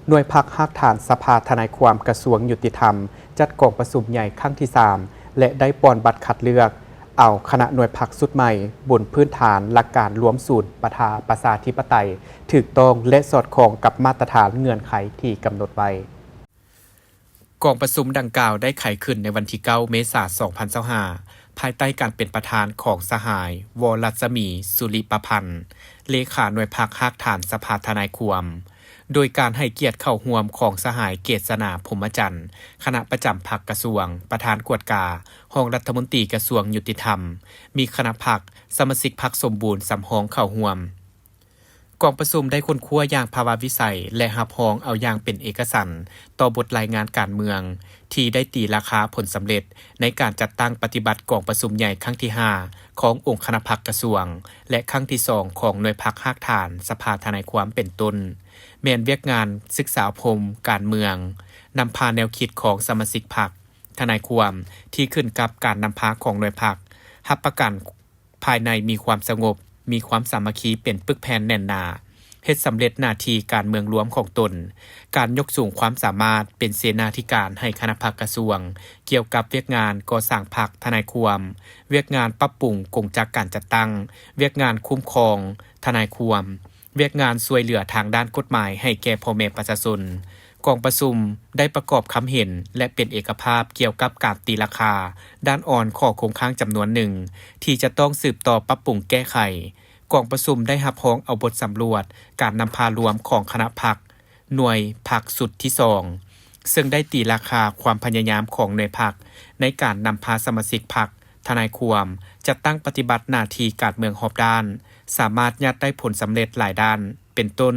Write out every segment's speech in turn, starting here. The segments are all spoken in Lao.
ໜ່ວຍພັກຮາກຖານສະພາທະນາຍຄວາມກະຊວງຍຸຕິທຳ ຈັດກອງປະຊຸມໃຫຍ່ຄັ້ງທີສາມ ແລະ ໄດ້ປ່ອນບັດຄັດເລືອກເອົາຄະນະໜ່ວຍພັກຊຸດໃໝ່ ບົນພື້ນຖານຫຼັກການລວມສູນປະທາ ປະຊາທິປະໄຕ ຖືກຕ້ອງ ແລະ ສອດຄ່ອງກັບມາດຕະຖານເງື່ອນໄຂທີ່ກຳນົດໄວ້. ກອງປະຊຸມດັ່ງກ່າວໄດ້ໄຂຂຶ້ນໃນວັນທີເກົ້າ ເມສາ ສອງພັນຊາວຫ້າ ພາຍໃຕ້ການເປັນປະທານຂອງສະຫາຍ ວໍລັດສະໝີ ສຸລິປະພັນ ເລຂາໜ່ວຍພັກຮາກຖານສະພາທະນາຍຄວາມ, ໂດຍການໃຫ້ກຽດເຂົ້າຮ່ວມຂອງສະຫາຍ ເກດສະໜາ ພົມມະຈັນ ຄະນະປະຈຳພັກກະຊວງ, ປະທານກວດກາ, ຮອງລັດຖະມົນຕີກະຊວງຍຸຕິທຳ, ມີຄະນະພັກ, ສະມາຊິກພັກສົມບູນສຳຮອງເຂົ້າຮ່ວມ. ກອງປະຊຸມໄດ້ຄົ້ນຄວ້າຢ່າງພາວະວິໄສ ແລະ ຮັບຮອງເອົາຢ່າງເປັນເອກະສັນຕໍ່ບົດລາຍງານການເມືອງ ທີ່ໄດ້ຕີລາຄາຜົນສຳເລັດໃນການຈັດຕັ້ງປະຕິບັດກອງປະຊຸມໃຫຍ່ຄັ້ງທີຫ້າ ຂອງອົງຄະນະພັກກະຊວງ ແລະ ຄັ້ງທີສອງ ຂອງໜ່ວຍພັກຮາກຖານສະພາທະນາຍຄວາມເປັນຕົ້ນ ແມ່ນວຽກງານສຶກສາອົບຮົມການເມືອງ, ນຳພາແນວຄິດຂອງສະມາຊິກພັກ, ທະນາຍຄວາມ ທີ່ຂຶ້ນກັບການນຳພາຂອງໜ່ວຍພັກ, ຮັບປະກັນ ພາຍໃນມີຄວາມສະຫງົບ, ມີຄວາມສາມັກຄີເປັນປຶກແຜ່ນແໜ້ນໜາ, ເຮັດສຳເລັດໜ້າທີ່ການເມືອງລວມຂອງຕົນ, ການຍົກສູງຄວາມສາມາດເປັນເສນາທິການໃຫ້ຄະນະພັກກະຊວງ ກ່ຽວກັບວຽກງານກໍ່ສ້າງພັກທະນາຍຄວາມ, ວຽກງານປັບປຸງກົງຈັກການຈັດຕັ້ງ, ວຽກງານຄຸ້ມຄອງທະນາຍຄວາມ, ວຽກງານຊ່ວຍເຫຼືອທາງດ້ານກົດໝາຍໃຫ້ແກ່ພໍ່ແມ່ປະຊາຊົນ. ກອງປະຊຸມໄດ້ປະກອບຄຳເຫັນ ແລະ ເປັນເອກະພາບກ່ຽວກັບການຕີລາຄາດ້ານອ່ອນຂໍ້ຄົງຄ້າງຈຳນວນໜຶ່ງ ທີ່ຈະຕ້ອງສືບຕໍ່ປັບປຸງແກ້ໄຂ. ກອງປະຊຸມໄດ້ຮັບຮອງເອົາບົດສຳຫຼວດການນຳພາລວມຂອງຄະນະພັກ, ໜ່ວຍພັກຊຸດທີສອງ ເຊິ່ງໄດ້ຕີລາຄາຄວາມພະຍາຍາມຂອງໜ່ວຍພັກໃນການນຳພາສະມາຊິກພັກ, ທະນາຍຄວາມ, ຈັດຕັ້ງປະຕິບັດໜ້າທີ່ການເມືອງຮອບດ້ານ, ສາມາດຍາດໄດ້ຜົນສຳເລັດຫຼາຍດ້ານ, ເປັນຕົ້ນ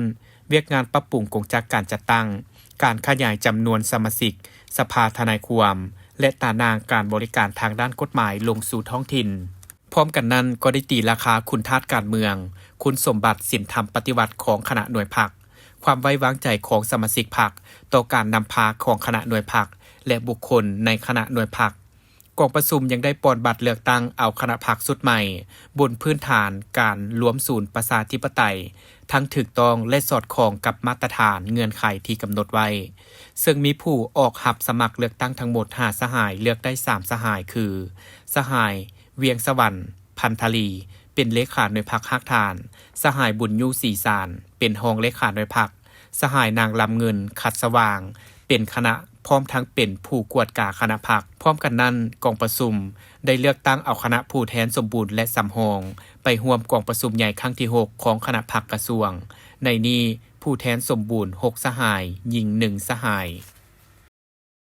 ວຽກງານປັບປຸງກົງຈັກການຈັດຕັ້ງ, ການຂະຫຍາຍຈຳນວນສະມາຊິກສະພາທະນາຍຄວາມ ແລະ ຕາໜ່າງການບໍລິການທາງດ້ານກົດໝາຍລົງສູ່ທ້ອງຖິ່ນ. ພ້ອມກັນນັ້ນກໍໄດ້ຕີລາຄາຄຸນທາດການເມືອງ, ຄຸນສົມບັດສິນທຳປະຕິວັດຂອງຄະນະໜ່ວຍພັກ, ຄວາມໄວ້ວາງໃຈຂອງສະມາຊິກພັກຕໍ່ການນຳພາຂອງຄະນະໜ່ວຍພັກ ແລະ ບຸກຄົນໃນຄະນະໜ່ວຍພັກ. ກອງປະຊຸມຍັງໄດ້ປ່ອນບັດເລືອກຕັ້ງເອົາຄະນະພັກຊຸດໃໝ່ ບົນພື້ນຖານການລວມສູນປະຊາທິປະໄຕ ທັງຖືກຕ້ອງ ແລະ ສອດຄ່ອງກັບມາດຕະຖານເງື່ອນໄຂທີ່ກຳນົດໄວ້, ເຊິ່ງມີຜູ້ອອກຮັບສະໝັກເລືອກຕັ້ງທັງໝົດຫ້າສະຫາຍ, ເລືອກໄດ້ສາມສະຫາຍ ຄື ສະຫາຍ ວຽງສະຫວັນ ພັນທະລີ ເປັນເລຂາໜ່ວຍພັກຮາກຖານ, ສະຫາຍ ບຸນຍູ ສີສານ ເປັນຮອງເລຂາໜ່ວຍພັກ, ສະຫາຍ ນາງ ລຳເງິນ ຂັດສະຫວ່າງ ເປັນຄະນະ ພ້ອມທັງເປັນຜູ້ກວດກາຄະນະພັກ. ພ້ອມກັນນັ້ນ, ກອງປະຊຸມໄດ້ເລືອກຕັ້ງເອົາຄະນະຜູ້ແທນສົມບູນ ແລະ ສຳຮອງ ໄປຮ່ວມກອງປະຊຸມໃຫຍ່ຄັ້ງທີຫົກ ຂອງຄະນະພັກກະຊວງ. ໃນນີ້, ຜູ້ແທນສົມບູນຫົກສະຫາຍ, ຍິງໜຶ່ງສະຫາຍ.